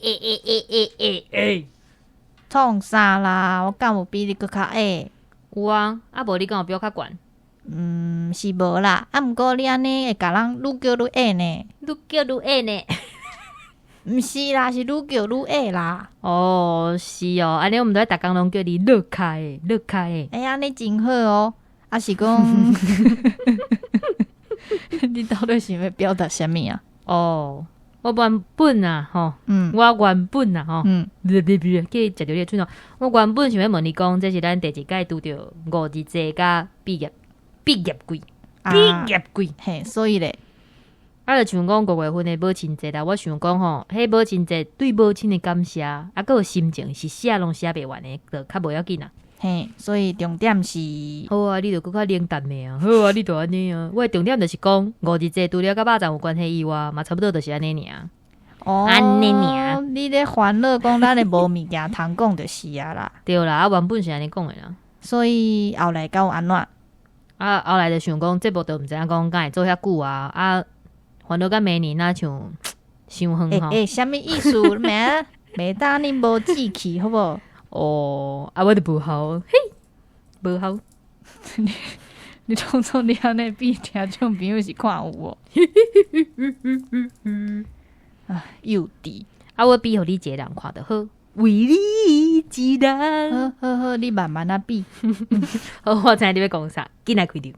矮矮矮矮矮矮矮。創啥啦？我敢有比你閣較矮？有啊，啊無你敢有比我較懸？嗯，是無啦。啊，毋過你按呢會共人愈叫愈矮呢？愈叫愈矮呢？毋是啦，是愈叫愈矮啦。哦，是哦，按呢我們著愛逐工攏叫你樂較矮，樂較矮。欸，按呢真好哦。啊是講，你到底想欲表達啥物啊？哦，我原本啊，吼，我原本啊，吼，別別別，去食著你的喙瘻。我原本想欲問你講，這是咱第一屆拄著五日節佮畢業畢業季，畢業季。嘿，所以咧，啊，就像講5月份的母親節啦，我想講吼，彼母親節對母親的感謝，啊，閣有心情是寫攏寫袂完的，就較無要緊啦。嘿，所以重點是，好啊，你著閣較冷淡的啊，好啊，你著按呢啊。我的重點就是講，五日節除了佮肉粽有關係以外，嘛差不多就是按呢爾。哦，按呢爾。你咧煩惱講咱的無物件通講就是啊啦。對啦，啊原本是按呢講的啦。所以後來敢有按怎？啊，後來就想講節目都毋知影講敢會做遐久啊，啊，煩惱到明年若像傷遠吼。欸欸，啥物意思？咩？袂當你無志氣好無？哦，啊，我著無效，嘿，無效。你當作你按呢比聽眾朋友是看有無？啊，幼稚。啊，我比予你一個人看就好，為你一人。好好好，你慢慢仔比。好，我知影你欲講啥，緊來開場。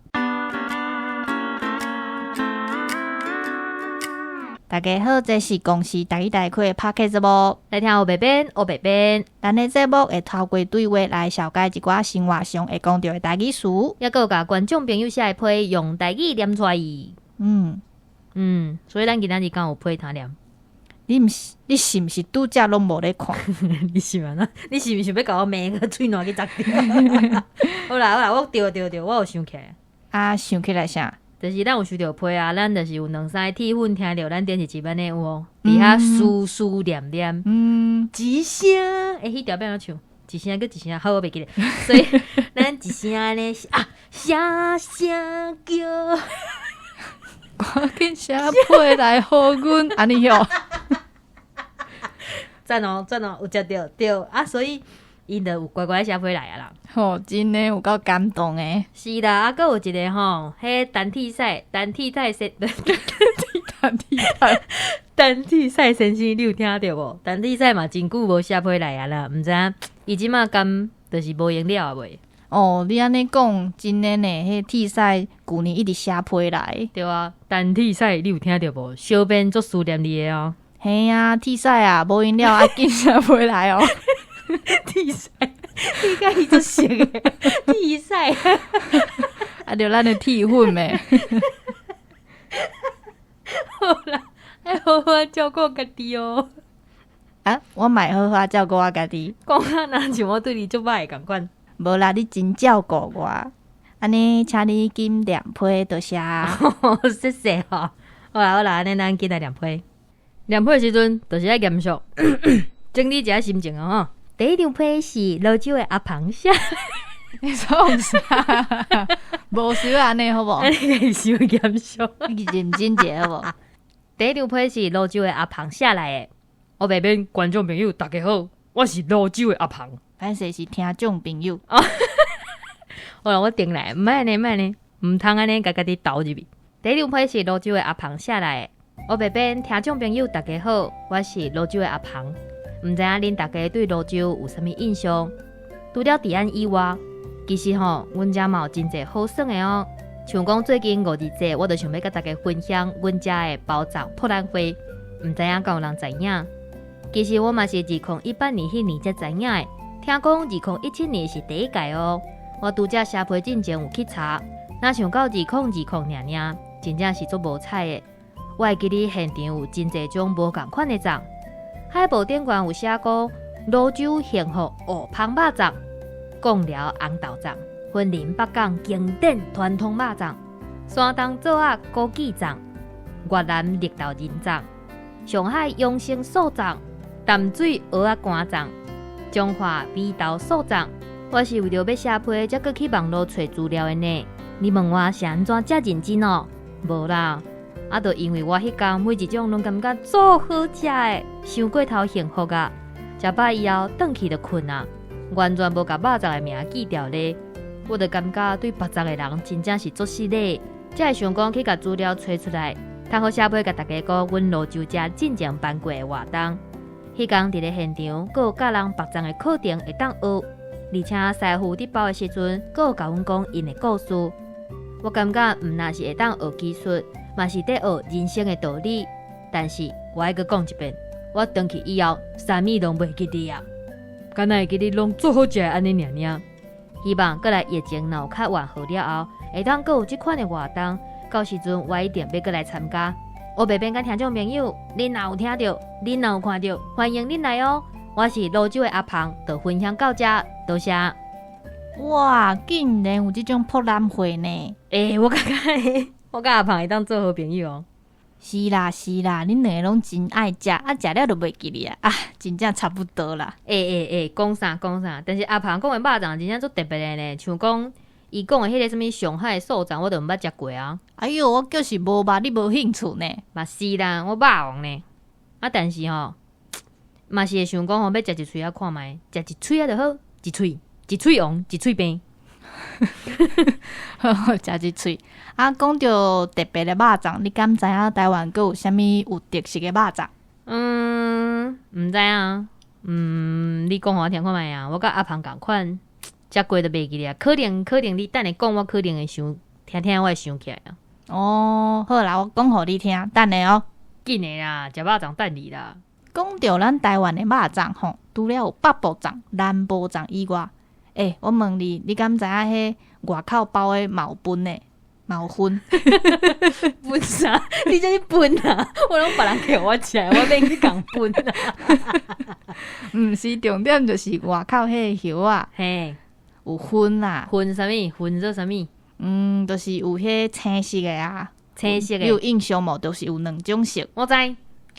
大家好，這是公視台語台開的 Podcast 節目，來聽烏白編，烏白編。咱的節目會透過對話來紹介一寡生活上會講著的台語詞，猶閣有共觀眾朋友寫的批用台語念出來。所以咱今仔日敢有批通念？你毋是，你是毋是拄才攏無咧看？你是按怎？你是毋是想欲共我罵個喙瘻去齧著？好啦好啦，我對對對，我有想起來。啊，想起來啥？就是咱有收著批啊，咱就是有兩三個鐵粉聽著咱頂一集按呢有無？佇遐思思念念，一聲，欸，彼條欲按怎唱？一聲閣一聲，好，我袂記得。所以咱一聲按呢啊，聲聲叫，趕緊寫批來予阮，按呢喲。讚哦讚哦，有接著對啊，所以。𪜶就有乖乖寫批來啊啦。吼，真的有夠感動的。是啦，啊，閣有一個吼，彼陳鐵賽，陳鐵賽先，陳鐵賽，陳鐵賽先生，你有聽著無？陳鐵賽嘛真久無寫批來啊啦，毋知影伊這馬敢就是無閒了啊未？哦，你按呢講，真的呢，彼鐵賽舊年一直寫批來。對啊，陳鐵賽你有聽著無？小編足思念你的哦。嘿啊，鐵賽啊，無閒了啊，緊寫批來哦。鐵賽，你佮伊足熟的，鐵賽，啊，著咱的鐵粉咩？好啦，愛好好照顧家己哦。啊，我嘛會好好照顧我家己。講甲若像我對你足歹的仝款。無啦，你真照顧我。按呢，請你緊念批，多謝。謝謝吼。好啦好啦，按呢咱緊來念批。念批的時陣，就是愛嚴肅，整理一下心情哦。第一張批是蘆洲的阿龐寫，你創啥？無需要按呢好無？你會傷嚴肅，你認真一下好無？第一張批是蘆洲的阿龐寫來的。烏白編觀眾朋友大家好，我是蘆洲的阿龐。歹勢是聽眾朋友。好啦，我重來，毋愛按呢，毋愛按呢，毋通按呢，共家己投入去。第一張批是蘆洲的阿龐寫來的。烏白編聽眾朋友大家好，我是蘆洲的阿龐。毋知影恁大家對蘆洲有啥物印象？除了治安以外，其實吼，阮遮嘛有真濟好耍的哦。像講最近五日節，我就想欲佮大家分享阮遮的包粽博覽會，毋知影敢有人知影？其實我嘛是2018年彼年才知影的。聽講2017年是第一屆哦。我拄才寫批進前有去查，哪想到2020爾爾，真正是足無彩的。我會記得現場有真濟種無仝款的粽。海報頂懸有寫講蘆洲幸福芋芳肉粽、貢寮紅豆粽、雲林北港經典傳統肉粽、山東棗仔枸杞粽、越南綠豆仁粽、上海養生素粽、淡水蚵仔乾粽、彰化味豆素粽。我是為著欲寫批，才閣去網路揣資料的呢。你問我是按怎遮認真哦？無啦，啊，就因為我彼工每一種攏感覺足好食的，傷過頭幸福啊！食飽以後，轉去就睏啊，完全無共肉粽的名記牢咧。我就感覺對腹粽的人真正是足失禮，才會想講去共資料揣出來，通好寫批共大家講阮蘆洲遮進前辦過的活動。彼工佇咧現場，閣有教人腹粽的課程會當學，而且師傅佇包的時陣，閣有共阮講𪜶的故事。我感覺毋若是會當學技術，嘛是佇學人生的道理。但是我愛閣講一遍，我轉去以後，啥物攏袂記得啊，敢若會記得攏足好食的按呢爾爾。希望過來疫情若有較緩和了後，會當閣有這款的活動，到時陣我一定欲閣來參加。烏白變佮聽眾朋友，恁若有聽著，恁若有看著，歡迎恁來哦！我是蘆洲的阿龐，就分享到這，多謝。哇，竟然有這種博覽會呢！欸，我感覺我佮阿龐會當做好朋友哦。是啦是啦，恁兩個攏真愛食，啊食了就袂記得啊，啊，真正差不多啦。欸欸欸，講啥講啥，但是阿龐講的肉粽真正足特別的呢，像講伊講的彼个啥物上海素粽，我都毋捌食過啊。哎喲，我就是無捌，你無興趣呢？嘛是啦，我肉王呢。啊，但是吼，嘛是會想講吼，欲食一喙仔看覓，食一喙仔就好，一喙，一喙王，一喙病。食一喙。啊，講著特別的肉粽，你敢知影台灣閣有啥物有特色的肉粽？嗯，毋知影。嗯，你講予我聽看覓啊？我佮阿龐仝款，食過就袂記得啊。可能可能你等下講，我可能會想，聽聽我會想起來啊。哦，好啦，我講予你聽，等下哦。緊的啦，食肉粽等你啦。講著咱台灣的肉粽吼，除了有北部粽、南部粽以外，欸，我問你，你敢知影彼外口包的嘛有分呢？嘛有分？分啥？你這是分啊？我攏別人給我食，我免去共分啊。毋是，重點就是外口彼个葉仔，有分啦。分啥物？分做啥物？嗯，就是有彼青色的啊，青色的。你有印象無？就是有兩種色。我知，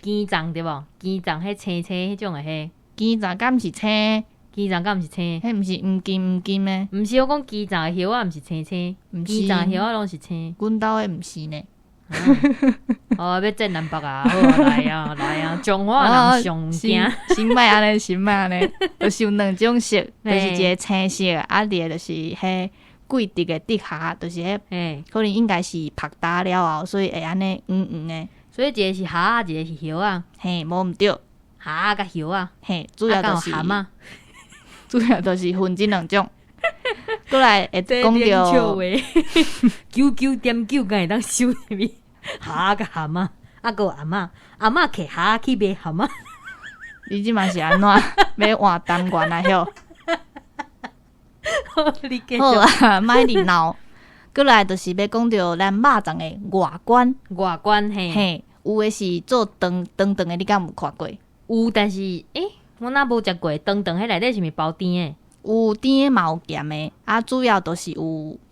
羹粽對無？羹粽彼青青彼種的彼。羹粽敢是青？羹粽敢毋是青？彼毋是黃金黃金的？毋是，我講羹粽的葉仔毋是青青，毋是羹粽葉仔攏是青。阮兜的毋是呢。哦，欲戰南北啊！好啊，來啊，來啊！彰化人上驚。先莫按呢，先莫按呢，就是有兩種色，就是一个青色，啊，二个就是彼桂竹的竹莢，就是彼可能應該是曝焦了後，所以會按呢黃黃的。所以一个是莢仔，一个是葉仔。嘿，無毋對。莢仔佮葉仔。嘿，主要就是。蚶仔。主要就是分這兩種。過來會講著 99.9敢會當收入去？莢仔佮蚶仔，啊閣有阿嬤，阿嬤揢蚶仔去賣蚶仔。你這嘛是按怎？欲換單元啊？曉？你繼續。好啊，莫佇鬧。過來就是欲講著咱肉粽的外觀。外觀嘿。嘿，有的是做長長長的，你敢有看過？有，但是欸，我哪無食過長長，彼內底是毋是包甜的？有甜的嘛有鹹的，啊，主要就是有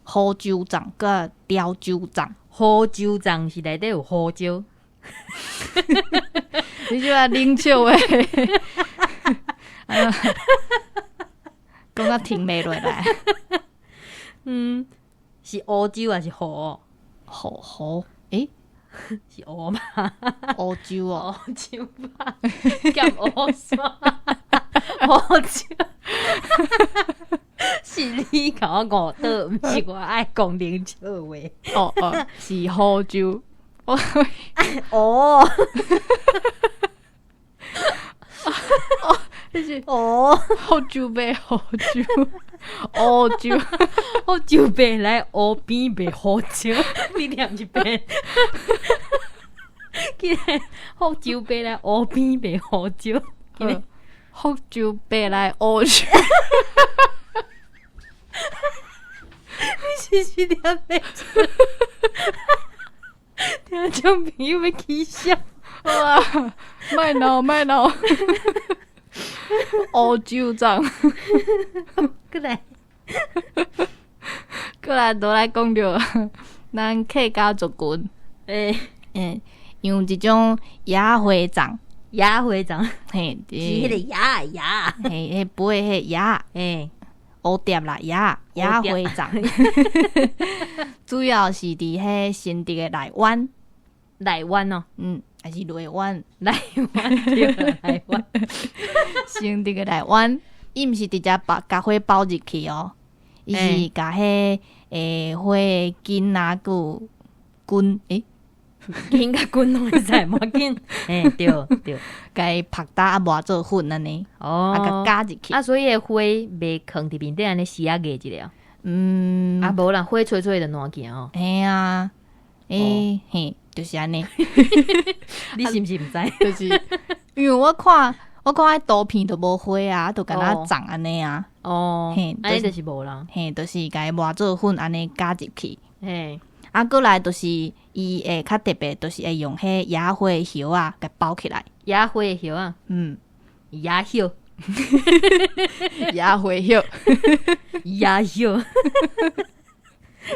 湖州粽佮潮州粽。湖州粽是內底有胡椒。你這擺冷笑話，講甲停袂落來。嗯，是烏州還是湖？湖湖，欸，是烏嗎？烏州哦，烏州吧，兼烏山，烏州。是你共我誤導，毋是我愛講冷笑話。哦哦，是湖州。哦，哦，這是哦，福州賣湖州，烏州，福州伯來湖邊賣胡椒，你念一遍。記得福州伯來湖邊賣胡椒，記得福州伯來烏州。你是是念袂出？聽眾朋友欲起笑。好啊，莫鬧莫鬧，烏州粽。過來，過來，都來講著咱客家族群。欸欸，有一種野花粽，野花粽，嘿，是彼个野野，嘿，彼飞彼个野，嘿，蝴蝶啦，野野花粽，主要是佇彼新竹的內灣。內灣哦，嗯，還是內灣，內灣對，內灣，先佇個內灣，伊毋是直接包共花包入去哦，伊是共彼花的根啊，閣有根，根佮根攏會使，無要緊，嘿，對對，共伊曝焦啊磨做粉按呢，啊共加入去。啊，所以彼花袂囥佇面底按呢絲仔壓一下，啊無啦，火吹吹就爛去哦。嘿啊，嘿，就是按呢。你是毋是毋知？就是因為我看彼圖片都無花啊，就敢若粽按呢啊。哦，按呢就是無啦。嘿，就是共伊磨做粉按呢加入去。啊，閣來就是伊會較特別，就是會用彼野花的葉仔共包起來。野花的葉仔？嗯。野葉。野花葉。野葉。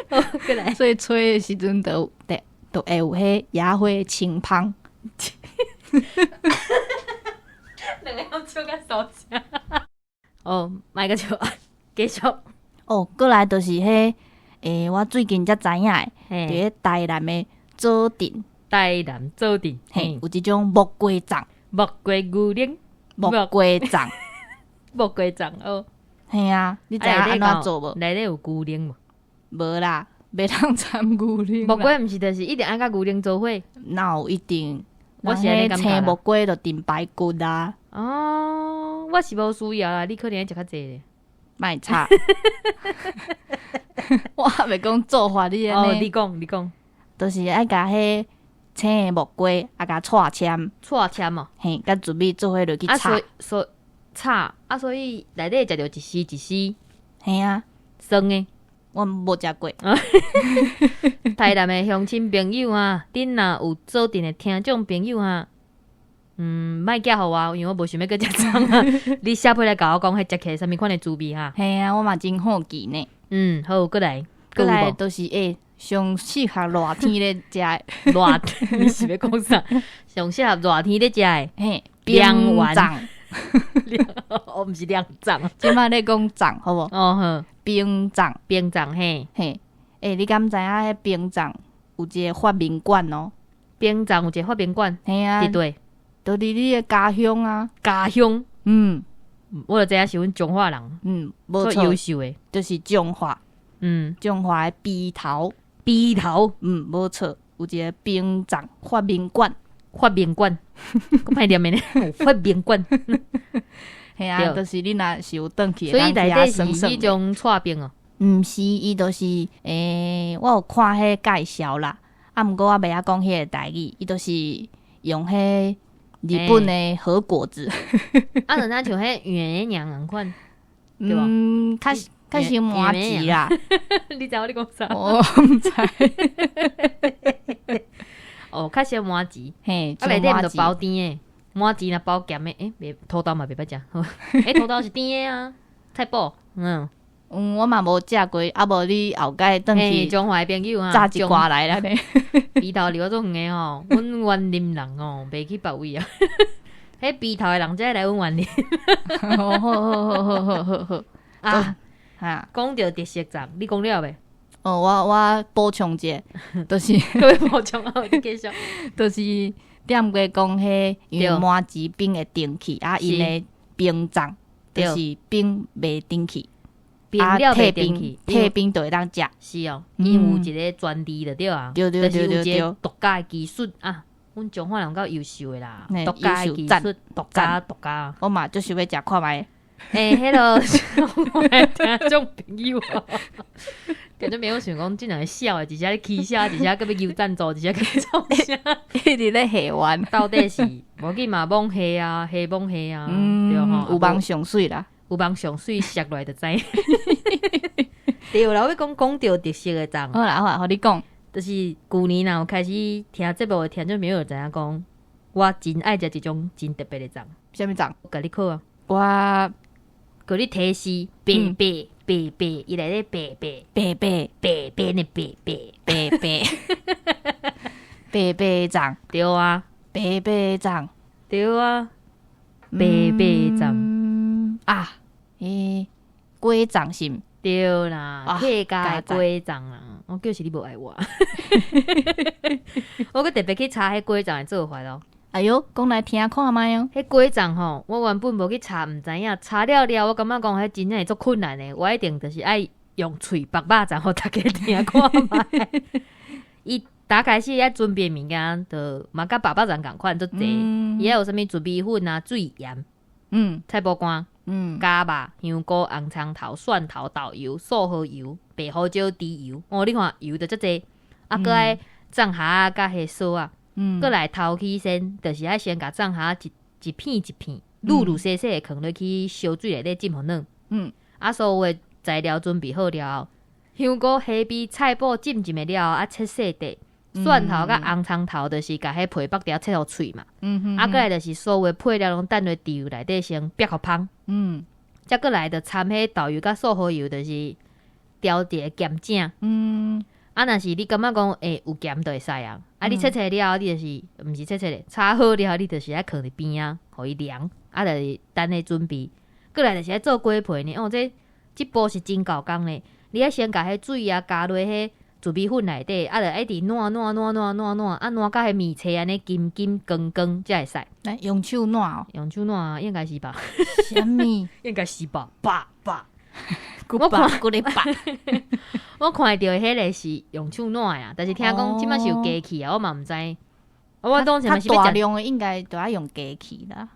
閣來，所以吹的時陣就會就會有彼野花的清芳。兩个攏笑甲傻聲。哦，莫閣笑，繼續。哦，閣來就是彼，我最近才知影的，佇咧台南的左鎮。台南左鎮，嘿，有一種木瓜粽。木瓜牛奶。木瓜粽。木瓜粽哦。嘿啊，你知影按怎做無？內底有牛奶無？無啦，袂當摻牛奶。木瓜毋是就是一定愛佮牛奶做伙？哪有一定？我是按呢青木瓜就燉排骨啊。哦，我是無需要啦，你可能愛食較濟咧。莫吵。我還袂講做法，你按呢？哦，你講，你講。就是愛共彼青的木瓜啊，共掣籤。掣籤哦。嘿，佮準備做伙落去炒。所以炒啊，所以內底會食著一絲一絲。嘿啊。酸的。我無食過。台南的鄉親朋友啊，恁若有左鎮的聽眾朋友啊，莫寄予我，因為我無想欲閣食粽啊。你寫批來共我講，彼食起來啥物款的滋味哈？嘿啊，我嘛真好奇呢。嗯，好，閣來，閣來就是上適合熱天咧食的。熱，你是欲講啥？上適合熱天咧食的，嘿，涼丸。粽。哦，毋是涼粽。這擺咧講粽，好無？哦好。冰粽，冰粽嘿，嘿，你敢知影彼冰粽有一个發明館哦？冰粽有一個發明館，嘿啊，佇佗？就佇你的家鄉啊。家鄉，我就知影是阮彰化人，無錯，優秀的，就是彰化，彰化的埤頭，埤頭，無錯，有一个冰粽發明館，發明館，閣歹念的呢，發明館。嘿啊，就是你若是有轉去，所以內底是彼種掣冰哦。毋是，伊就是，我有看彼介紹啦，啊，毋過我袂曉講彼个台語，伊就是用彼日本的和果子。啊，就若像彼圓的娘仝款，對無？嗯，較較像麻糬啦。你知影我咧講啥？我毋知。哦，較像麻糬，嘿，啊，內底毋就包甜的。麻糬若包鹹的，袂土豆嘛袂歹食。土豆是甜的啊，菜脯，嗯，我嘛無食過，啊無你後蓋轉去彰化的朋友啊，炸一寡來啦呢。埤頭離我足遠的吼，阮員林人吼，袂去別位啊。彼埤頭的人才會來阮員林。好好好好好好好。啊，哈，講著特色粽，你講了未？哦，我補充一下，就是，閣欲補充啊，你繼續。就是踮過講彼，因為麻糬冰會凍去，啊，𪜶的冰粽就是冰袂凍去，冰了袂凍去，退冰就會當食。是哦，𪜶有一个專利就對啊，對對對就是有一个獨家的技術啊。阮彰化人夠優秀的啦，獨家的技術，獨家獨家。我嘛足想欲食看覓。彼个我的聽眾朋友啊，聽眾朋友想講，這兩个痟的，一時咧起痟，一時閣欲求贊助，一時閣創啥？一直咧下彎。到底是無緊嘛，罔下啊，下罔下啊，對吼，有網上媠啦，有網上媠，摔落來就知。對啦，我欲講講著特色的粽。好啦好啦，予你講，就是舊年若有開始聽節目的聽眾朋友就知影講，我真愛食一種真特別的粽。啥物粽？我共你考啊。我共你提示，白白白白，伊內底白白白白白的白白白白白白粽，對啊，白白粽，對啊，白白粽啊，粿粽是毋？對啦，客家的粿粽啊。我叫是你無愛我。我閣特別去查彼果粽的做法哦。哎喲，講來聽看覓哦。彼果粽吼，我原本無去查，毋知影，查了了，我感覺講彼真正會足困難的。我一定就是愛用喙縛肉粽，予大家聽看覓。伊打開始愛準備物件，就嘛佮縛肉粽仝款足濟。伊愛有啥物糯米粉啊、水鹽、菜脯乾、蛤肉、香菇、紅蔥頭、蒜頭、豆油、素蠔油、白胡椒、豬油。哦，你看油就遮濟，啊，閣愛粽盒仔佮彼索仔。閣來頭起先，就是愛先共粽盒仔一一片一片，縷縷細細的囥落去燒水內底浸予軟。啊，所有的材料準備好了後，香菇、蝦米、菜脯浸浸的了後，啊切細塊，蒜頭佮紅蔥頭就是共彼皮剝掉切予脆嘛。啊，閣來就是所有的配料攏等落豬油內底先煸予芳。才閣來就摻彼豆油佮素蠔油，就是調一個鹹醬。啊，若是你感覺講會有鹹就會使啊。啊，你切切了後，你就是毋是切切咧，炒好了後，你就是愛囥佇邊仔，予伊涼。啊，就是等咧準備。閣來就是愛做粿皮呢。哦，這這步是真厚工呢。你愛先共彼水啊加落彼糯米粉內底，啊，就愛一直挼挼挼挼挼挼，啊，挼甲彼麵糞按呢金金光光才會使。來用手挼哦？用手挼應該是吧？啥物？應該是吧？吧吧。我看骨咧吧。我看著彼个是用手挼的啊，但是聽講這擺是有機器啊，我嘛毋知。我當時嘛是欲大量的應該都愛用機器啦。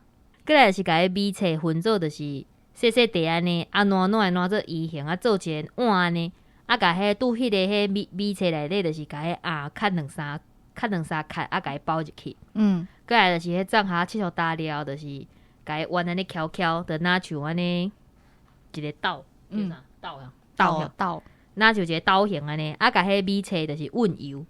閣來是共彼米糞分做就是細細塊按呢，啊挼挼挼做圓形，啊做一个碗按呢，啊共彼拄彼个彼米米糞內底，就是共彼餡崁兩三崁兩三崁，啊共伊包入去。閣來就是彼粽盒切予焦了，就是共伊彎按呢翹翹，就若像按呢一个斗，叫啥？斗啊，斗斗，若像一個斗形按呢，啊共彼米糞就是溫油，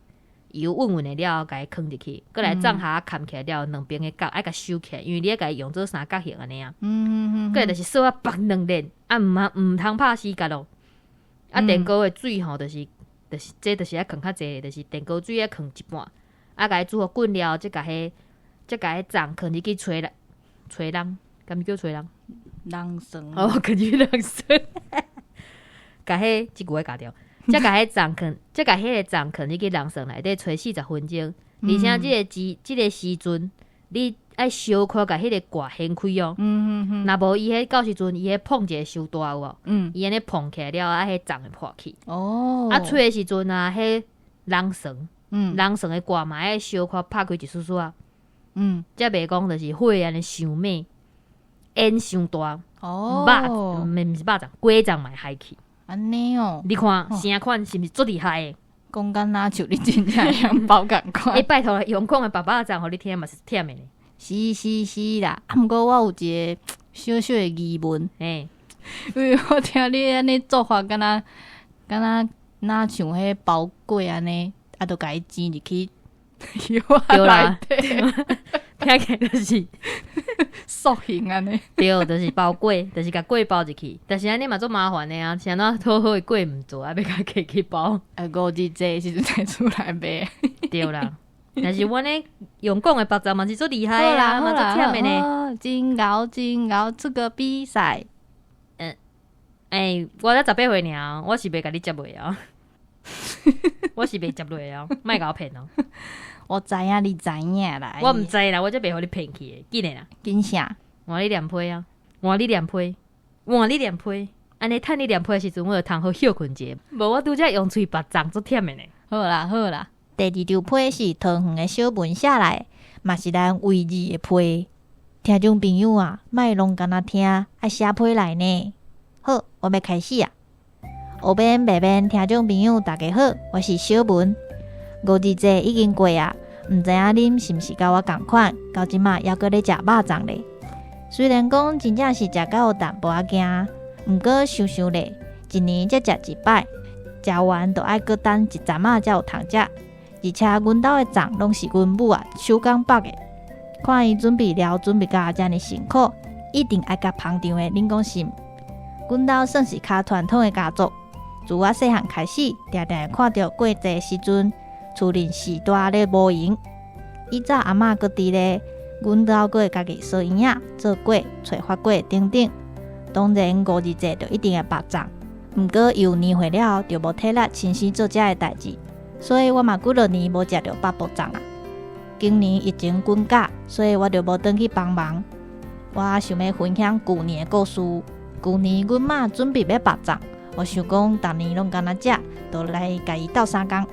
油溫溫的了後，共伊囥入去，閣來粽盒崁起來了後，兩邊的角愛共收起來，因為你愛共伊用做三角形按呢啊。閣來就是索仔縛兩鏈，啊毋通毋通拍死結咯。啊，電鍋的水吼，就是這就是愛囥較濟，就是電鍋水愛囥一半，啊，共伊煮予滾了後，才共彼才共彼粽囥入去吹人，吹人，敢是叫吹人？人算。哦，囥入去人算。共彼這句愛咬掉，才共彼粽囥，才共彼个粽囥入去籠床內底炊40分鐘，而且這個時這個時陣，你愛小可共彼个蓋掀開哦。若無伊彼到時陣伊彼膨一个傷大有無？伊按呢膨起來了，啊，彼粽會破去。啊，炊的時陣啊，彼籠床，籠床的蓋嘛愛小可拍開一絲絲仔。才袂講就是火按呢傷猛，煙傷大。肉，毋毋是肉粽，粿粽嘛會害去。按呢哦。你看啥款是毋是足厲害的？講甲若像你真正會曉包仝款。欸，拜託，用講的縛肉粽予你聽嘛是忝的呢。是是是啦，啊，毋過我有一個小小的疑問。因為我聽你按呢做法，敢若敢若若像彼包粿按呢，啊，就共伊煎入去油對啦內底，聽起來就是塑形按呢。對，就是包粿，就是共粿包入去。但是按呢嘛足麻煩的啊，是按怎討好的粿毋做，啊欲共加去包。啊，五日節的時陣才出來賣。對啦，但是阮呢用講的縛粽嘛是足厲害啊，嘛足忝的呢。真𠢕真𠢕，出國比賽。欸，我才18歲爾，我是袂共你接落哦。我是袂接落哦，莫共我騙哦。我知影你知影啦。我毋知啦，我才袂予你騙去的，緊的啦。緊啥？換你念批啊，換你念批，換你念批。按呢趁你念批的時陣，我就通好歇睏一下。無我拄才用喙縛粽足忝的呢。好啦好啦，第二張批是桃園的小文寫來的，嘛是咱唯二的批。聽眾朋友啊，莫攏干焦聽，愛寫批來呢。好，我欲開始啊。學邊白邊聽眾朋友大家好，我是小文。五日節已經過啊，毋知影恁是毋是佮我仝款，到這馬猶閣咧食肉粽咧。雖然講真正是食到有淡薄仔驚，毋過想想咧，一年才食一擺，食完就愛閣等一陣仔才有通食。而且阮兜的粽攏是阮母仔手工縛的，看伊準備料準備甲遮爾辛苦，一定愛較捧場的，恁講是毋？阮兜算是較傳統的家族，自我細漢開始，定定會看著過節時陣，厝裡序大咧無閒。以早阿嬤閣佇咧，阮兜閣會家己趖圓仔、做粿、揣發粿等等。當然五日節就一定會縛粽，毋過有年歲了後，就無體力親身做這个代誌，所以我嘛幾落年無食著百步粽啊。今年疫情滾假，所以我就無轉去幫忙。我想欲分享舊年的故事。舊年阮媽準備欲縛粽，我想講逐年攏敢若食，就來共伊鬥相共。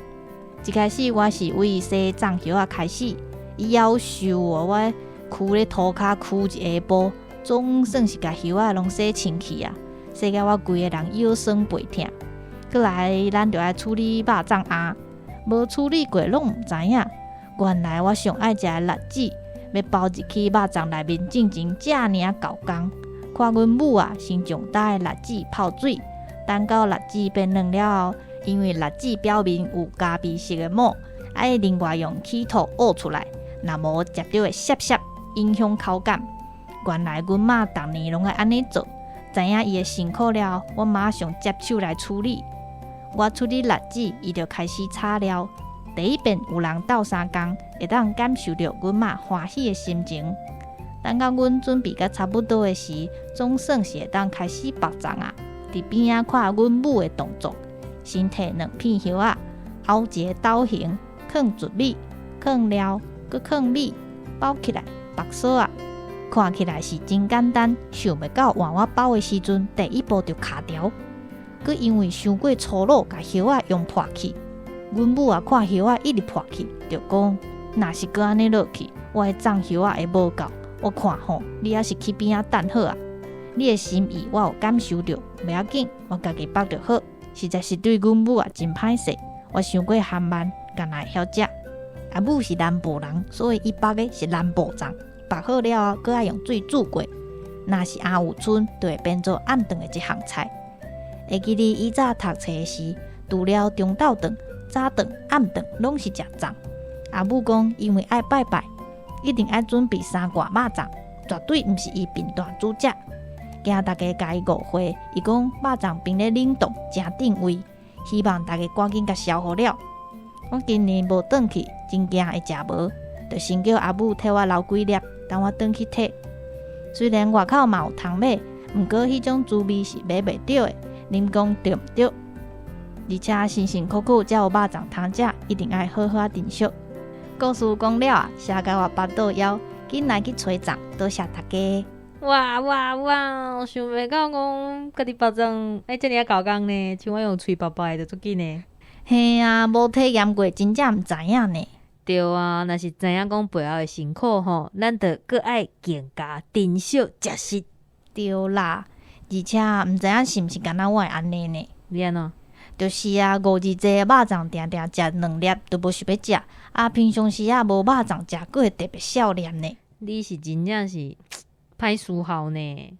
一開始我是為洗粽葉仔開始，伊夭壽哦，我跍咧塗跤跍一下晡，總算是共葉仔攏洗清氣啊，洗甲我規个人腰酸背疼。閣來，咱就愛處理肉粽餡，無處理過攏毋知影。原來我上愛食的栗子，欲包入去肉粽內面進前遮爾仔厚工。看阮母啊，先將焦的栗子泡水，等到栗子變軟了後，因為栗子表面有咖啡色的膜，愛另外用齒托挖出來，若無食著會澀澀，影響口感。原來阮媽逐年攏愛按呢做，知影伊的辛苦了，我馬上接手來處理。我處理栗子，伊就開始炒料。第一遍有人鬥相共，會當感受著阮媽歡喜的心情。等到阮準備甲差不多的時，總算是會當開始縛粽啊！佇邊仔看阮母的動作，先提兩片葉仔，拗一个斗形，囥糯米，囥料，閣囥米，包起來，縛索仔。看起來是真簡單，想袂到換我包的時陣，第一步就卡著。閣因為傷過粗魯，共葉仔用破去。阮母啊看葉仔一直破去，就講：若是閣按呢落去，我的粽葉仔會無夠。我看吼，你猶是去邊仔等好啊！你的心意我有感受著，袂要緊，我家己縛就好。實在是對阮母啊真歹勢，我傷過含慢，敢若會曉食。阿母是南部人，所以伊縛的是南部粽，縛好了後，閣愛用水煮過。若是餡有賰，就會變做暗頓的一項菜。會記得以早讀冊時，除了中晝頓、早頓、暗頓，攏是食粽。阿母講，因為愛拜拜，一定愛準備三罐肉粽，絕對毋是伊貧惰煮食。驚大家共伊誤會，伊講肉粽冰咧冷凍，誠鎮胃，希望大家趕緊共消化了。我今年無轉去，真驚會食無，就先叫阿母替我留幾粒，等我轉去提。雖然外口嘛有通買，毋過彼種滋味是買袂著的。恁講對毋對？而且辛辛苦苦才有肉粽通食，一定愛好好仔珍惜。故事講了啊，寫甲我腹肚枵，緊來去揣粽，多謝大家。哇哇哇！想袂到講家己縛粽愛遮爾仔厚工呢，像我用喙縛縛的就足緊的。嘿啊，無體驗過，真正毋知影呢。對啊，若是知影講背後的辛苦吼，咱就閣愛更加珍惜食食。對啦，而且毋知影是毋是敢若我會按呢呢？你按怎？就是啊，五日節肉粽定定食兩粒，就無想欲食。啊，平常時啊無肉粽食，閣會特別少年呢。你是真正是歹伺候呢。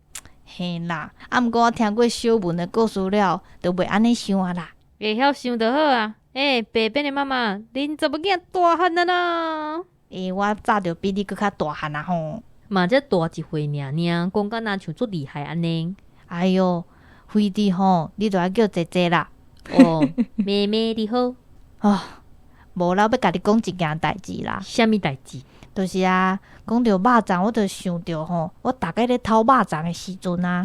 嘿啦，啊，毋過我聽過小文的故事了，就袂按呢想啊啦。會曉想就好啊。欸，白變的媽媽，恁查某囝大漢啊啦！欸，我早就比你閣較大漢啊吼。嘛才大一歲爾爾，講甲若像足厲害按呢。哎喲，非得吼，你就愛叫姐姐啦。哦，妹妹你好。哦，無啦，欲共你講一件代誌啦。啥物代誌？就是啊，講著肉粽，我就想著吼，我逐擺咧偷肉粽的時陣啊，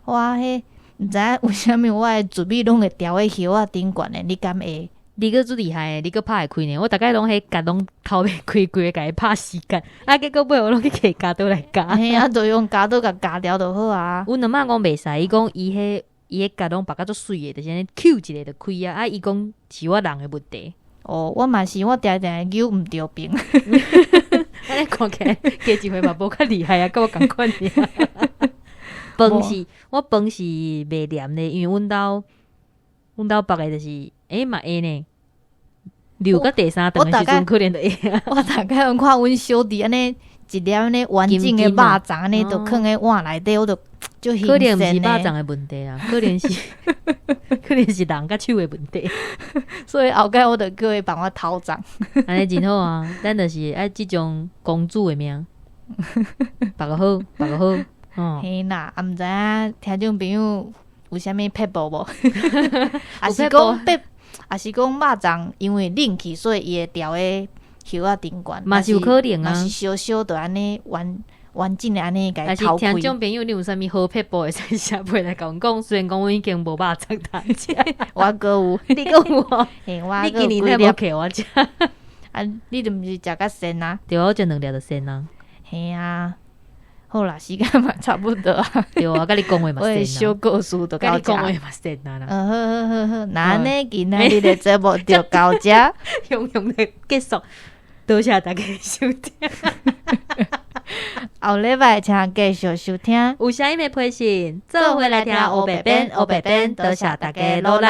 我彼毋知影為啥物我的糯米攏會牢佇葉仔頂懸的，你敢會？你閣足厲害的，你閣拍會開呢？我逐擺攏彼鉸攏偷袂開，規个共伊拍死結，啊，結果尾我攏去提鉸刀來鉸。嘿啊，就用鉸刀共鉸牢就好啊。阮阿嬤講袂使，伊講伊彼伊彼鉸攏縛甲足媠的，就是按呢抾一下就開啊。啊，伊講是我人的問題。哦，我嘛是，我定定扭毋著爿。按呢看起來加一歲嘛無較厲害啊，佮我仝款爾。飯是，我飯是袂黏的，因為阮兜阮兜縛的就是，欸嘛會呢。留到第三頓的時陣可能就會啊。我逐擺看阮小弟按呢一粒按呢完整的肉粽按呢，就囥佇碗內底，我就足可能毋是肉粽的問題啊，可能是人佮手的問題。所以後蓋我就叫伊幫我偷粽。按呢真好啊，咱就是愛這種公主的命，縛個好，縛個好。哦，嘿啦，啊毋知影聽眾朋友有啥物撇步無？抑是講撇，抑是講肉粽因為冷氣，所以伊會牢佇葉仔頂懸。嘛是有可能啊。若是燒燒就按呢完完整的按呢共但是伊掏开。聽眾朋友，你有啥物好撇步會使寫批來共阮講？雖然講阮已經無肉粽通食，我閣有，你閣有哦？嘿，我你閣有幾粒今年哪無客我食？啊，你著毋是食較鮮啊？對啊，我食兩粒就鮮啊。嘿啊，好啦，時間嘛差不多啊。對啊，佮你講話嘛我的鮮小啊。故事就佮到遮。你講話嘛鮮啊啦。嗯，好好好好，那按呢今仔日的節目就到遮。雄雄的結束，多謝大家收聽。後禮拜請繼續收聽。有啥物的批信，做伙來聽烏白編，烏白編，多謝大家努力。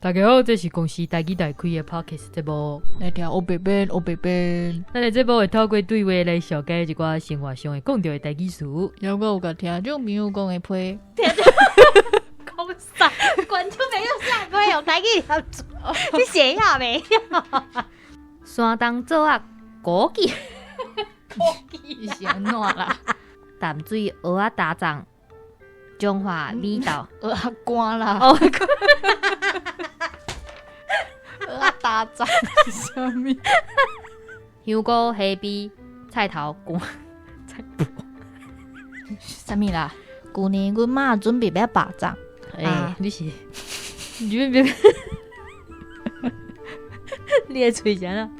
大家好，這是公視台語台開的 Podcast 節目。來聽烏白編，烏白編。咱的節目會透過對話來紹介一寡生活上會講著的台語詞。猶閣有共聽眾朋友講的批。講啥？觀眾朋友啥會用台語念出？你寫下袂曉？山東做仔枸杞，伊是按怎啦？淡水蚵仔打粽，彰化米豆，蚵仔乾啦。哦，蚵仔打粽是啥物？香菇、蝦米、菜頭粿、菜脯。啥物啦？舊年阮媽準備欲肉粽。欸，你是，你別別，你的喙是按怎？